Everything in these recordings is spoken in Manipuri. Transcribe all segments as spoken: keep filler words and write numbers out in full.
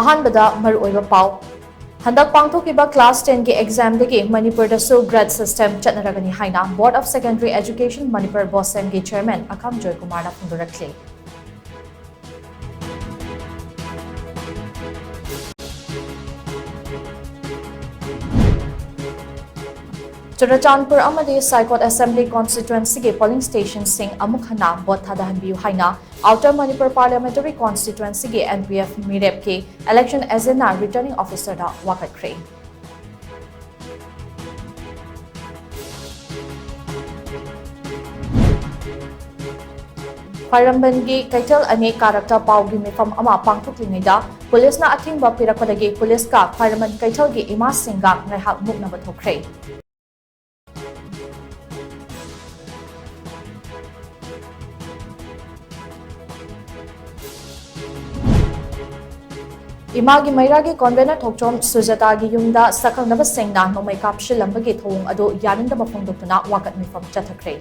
ꯑꯍꯥꯟꯕꯗ ꯃꯔꯨꯑꯣꯏꯕ ꯄꯥꯎ꯫ ꯍꯟꯗꯛ ꯄꯥꯡꯊꯣꯛꯈꯤꯕ class ten ꯒꯤ exam ꯗꯒꯤ ꯃꯅꯤꯄꯨꯔꯗꯁꯨ grade system ꯆꯠꯅꯔꯒꯅꯤ ꯍꯥꯏꯅ Board of Secondary Education Manipur, BOSEM ꯒꯤ chairman ꯑꯈꯥꯝ ꯖꯣꯏꯀꯨꯃꯥꯔꯅ ꯐꯣꯡꯗꯣꯔꯛꯂꯤ꯫ ꯆꯨꯔꯆꯥꯟꯄꯨꯔ ꯑꯃꯗꯤ ꯁꯥꯏꯀꯣꯠ Assembly Constituency ꯒꯤ polling station ꯁꯤꯡ ꯑꯃꯨꯛ ꯍꯟꯅ vote ꯊꯥꯗꯍꯟꯕꯤꯌꯨ ꯍꯥꯏꯅ Outer Manipur Parliamentary Constituency ꯒꯤ N P F ꯃꯤꯔꯦꯞꯀꯤ election agent ꯅ Returning Officer ꯗ ꯋꯥꯀꯠꯈ꯭ꯔꯦ꯫ ꯈ꯭ꯋꯥꯏꯔꯝꯕꯟꯒꯤ ꯀꯩꯊꯦꯜ ꯑꯅꯤ ꯀꯥꯔꯛꯇ ꯄꯥꯎꯒꯤ ꯃꯤꯐꯝ ꯑꯃ ꯄꯥꯡꯊꯣꯛꯂꯤꯉꯩꯗ ꯄꯨꯂꯤꯁꯅ ꯑꯊꯤꯡꯕ ꯄꯤꯔꯛꯄꯗꯒꯤ ꯄꯨꯂꯤꯁꯀ ꯈ꯭ꯋꯥꯏꯔꯝꯕꯟ ꯀꯩꯊꯦꯜꯒꯤ ꯏꯃꯥꯁꯤꯡꯒ ꯉꯥꯏꯍꯥꯛ ꯃꯨꯛꯅꯕ ꯊꯣꯛꯈ꯭ꯔꯦ꯫ ꯏꯃꯥꯒꯤ ꯃꯩꯔꯥꯒꯤ convener ꯊꯣꯛꯆꯣꯝ ꯁꯨꯖꯥꯇꯥꯒꯤ ꯌꯨꯝꯗ ꯁꯛꯈꯪꯅꯕꯁꯤꯡꯅ ꯅꯣꯡꯃꯩ ꯀꯥꯞꯁꯤꯜꯂꯝꯕꯒꯤ ꯊꯧꯑꯣꯡ ꯑꯗꯨ ꯌꯥꯅꯤꯡꯗꯕ ꯐꯣꯡꯗꯣꯛꯇꯨꯅ ꯋꯥꯀꯠ ꯃꯤꯐꯝ ꯆꯠꯊꯈ꯭ꯔꯦ꯫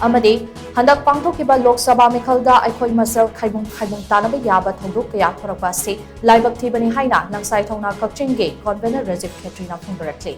ꯑꯃꯗꯤ ꯍꯟꯗꯛ ꯄꯥꯡꯊꯣꯛꯈꯤꯕ ꯂꯣꯛ ꯁꯚꯥ ꯃꯤꯈꯜꯗ ꯑꯩꯈꯣꯏ ꯃꯁꯦꯜ ꯈꯥꯏꯕꯨꯡ ꯈꯥꯏꯕꯨꯡ ꯇꯥꯅꯕ ꯌꯥꯕ ꯊꯧꯗꯣꯛ ꯀꯌꯥ ꯊꯣꯔꯛꯄ ꯑꯁꯤ ꯂꯥꯏꯕꯛ ꯊꯤꯕꯅꯤ ꯍꯥꯏꯅ ꯅꯪꯁꯥꯏ ꯊꯧꯅꯥ ꯀꯛꯆꯤꯡꯒꯤ convener ꯔꯖꯤꯕ ꯈꯦꯇ꯭ꯔꯤꯅ ꯐꯣꯡꯗꯣꯔꯛꯂꯤ꯫